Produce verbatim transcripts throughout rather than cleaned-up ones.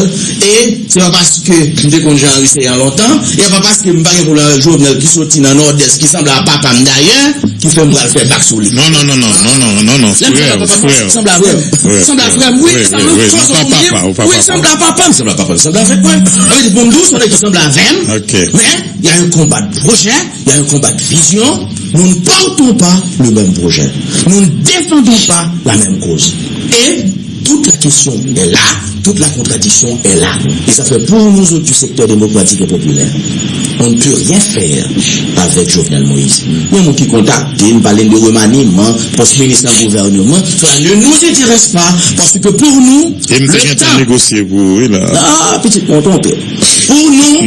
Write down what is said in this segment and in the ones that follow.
E se pa paske m te konn Jean Henry Ceant lontan, e pa paske m pa gen pwoblèm avèk Jovenel ki soti nan Nòdès, ki sanble a papa m dayè, ki fè m pral fè bak sou li. Non, non, non, non, non, non, non, non, frè, frè. Sanble a frè m. Sanble a frè m, wi, sa mwen fòs konbyen. Wi, sanble a papa m, sanble a papa m, sanble avèk mwen. Sa vle di, pou m di w, se yon nèg ki sanble avè m. Men, y a un combat de projet, y a un combat de vision. Nous ne portons pas le même projet. Nous ne défendons pas la même cause. Et toute la question est là, toute la contradiction est là. E sa fè pou nou zòt du secteur démocratique et populaire, on ne peut rien faire avec Jovenel Moïse. Gen moun ki kontakte m, pale m de remaniman, pòs minis nan gouvènman, ça ne nous intéresse pas, parce que pour nous, e m te gentan negosye pou ou, wi, la. Ah, pitit mwen, ou twonpe. Pour nous,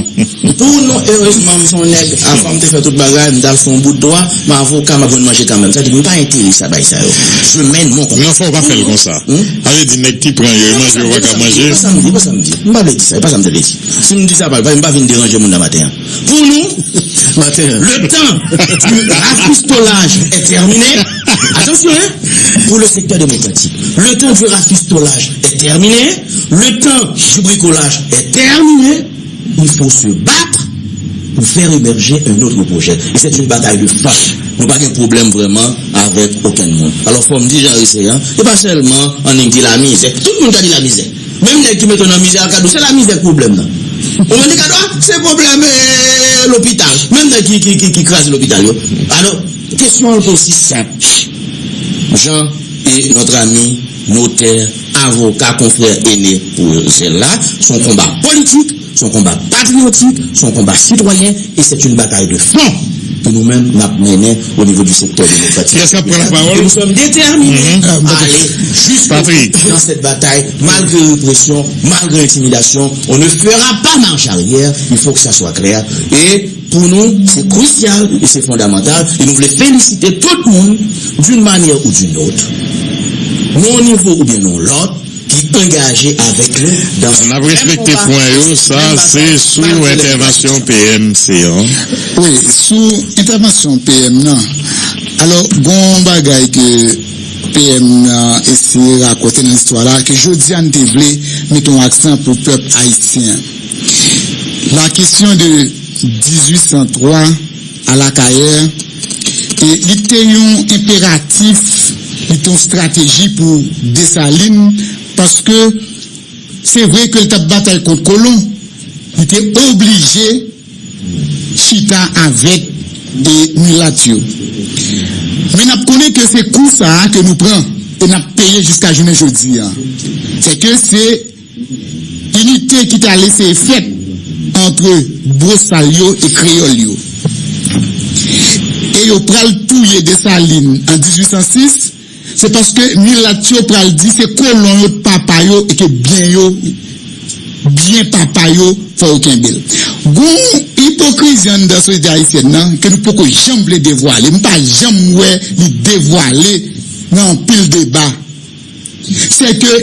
pour nous, heureusement, m se yon nèg, avan m te fè tout bagay, m t al fè yon bout dwa, m avoka, m ap jwenn manje kanmenm. Sa di, m pa enterese a bay sa yo. Je mène mon combat. Non, fò w pa fè l konsa. Sa vle di, nèg ki pran yo, e manje yo pa ka manje. E pa sa m di, e pa sa m di. M pa vle di sa, e pa sa m te vle di. Si m di sa, pa, m pa vin deranje moun nan maten an. Pour nous, le temps du rafistolage est terminé. Attention, hein, pour le secteur démocratique. Le temps du rafistolage est terminé. Le temps du bricolage est terminé. Il faut se battre pour faire émerger un autre projet. Et c'est une bataille de fond. Nou pa gen pwoblèm vrèman avèk okenn moun. Alò, fò m di Jean Henry Ceant, e pa sèlman annik di lamizè. Tout moun ka di lamizè. Menm nèg ki mete w nan mizè a ka di w se lamizè k pwoblèm nan. Ou konprann li ka di w, ah, se pwoblèm, eh, lopital. Menm nèg ki, ki, ki, ki kraze lopital yo. Alò, kesyon an osi senp. Jean et notre ami, notaire, avocat, confrère aîné pour celle-là, c'est un combat politique, c'est un combat patriotique, c'est un combat citoyen et c'est une bataille de fond que nous-mêmes, n ap mennen au niveau du secteur démocratique. Kiyès k ap pran lapawòl? Et nous sommes déterminés à aller jusqu'au bout dans cette bataille, malgré répression, malgré intimidation. On ne fera pas marche arrière, il faut que ça soit clair. Et pour nous, c'est crucial et c'est fondamental. Et nous voulons féliciter tout le monde, d'une manière ou d'une autre, nan yon nivo oubyen nan yon lòt, ki angaje avèk nou dans menm konba, menm batay, menm batay. N ap respekte pwen yo, sa se sou entèvansyon P M C an. Wi, sou entèvansyon P M nan. Alò, gon bagay ke P M nan eseye rakonte nan istwa la, ke jodi a n te vle mete yon aksan pou pèp ayisyen. La question de dizwit san twa a Lakayè, e li te yon enperatif, li te yon estrateji pou Desalin, paske se vre ke l t ap batay kont kolon, li te oblije chita avèk, e, milat yo. Men n ap konnen ke se kou sa a ke nou pran, e n ap peye jiska jounen jodi a. Se ke se inite ki t al eseye fèt antre bosal yo e kreyòl yo. E yo pral touye Desalin an dizwit san sis, se paske milat yo pral di se kolon yo t papa yo e ke byen yo, byen papa yo, fò yo kenbe l. Gon ipokrizi anndan sosyete ayisyèn nan ke nou poko janm vle devwale. M pa janm wè li devwale nan anpil deba. Se ke